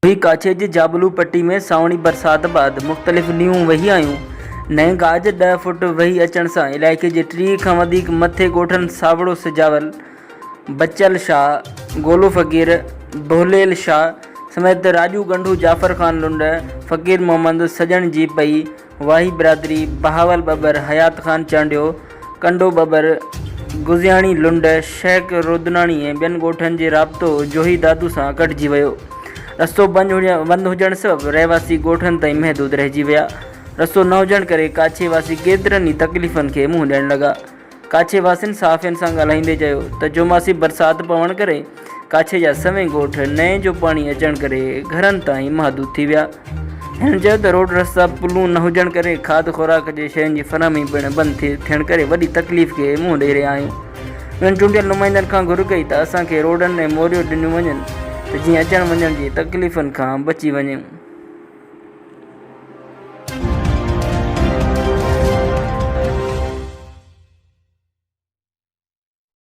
جوهي ڪاڇي جي جابلو پٽي ۾ سانوڻي برسات بعد مختلف نيون وهي آيون. نئين گاج ڏهه فوٽ وهي اچڻ سان علائقي جي 30 کان وڌيڪ مٿي ڳوٺن ساوڙو سجاول، بچل شاهه، گولو فقير، بهليل شاهه سميت راڄو ڳنڍو جعفر خان لنڊ، فقير محمد سڄڻ جي پئي، واهي برادري، بهاول ٻٻر، حيات خان چانڊيو، ڪنڊو ٻٻر، گزياڻي لنڊ، شيخ رودناڻي ۽ ٻين ڳوٺن جي رابطو جوهي دادو سان ڪٽجي ويو. رستو بند هجڻ سبب رهواسي ڳوٺن تائين محدود رهجي ويا. رستو نه هجڻ ڪري ڪاڇي واسي ڪيترن ئي تڪليفن کي منهن ڏيڻ لڳا. ڪاڇي واسين صحافين سان ڳالهائيندي چيو ته چوماسي برسات پوڻ ڪري ڪاڇي جا سوين ڳوٺ نئين جو پاڻي اچڻ ڪري گهرن تائين محدود ٿي ويا. هنن چيو ته روڊ رستا پلون نه هجڻ ڪري کاڌ خوراڪ جي شين جي فراهمي پڻ بند ٿيڻ ڪري وڏي تڪليف کي منهن ڏئي رهيا آهيون. هنن چونڊيل نمائندن کان گهر ڪئي ته اسان کي روڊن ۽ موريو ڏنيون وڃن ته جيئن اچڻ وڃڻ جي تڪليفن کان بچي وڃون.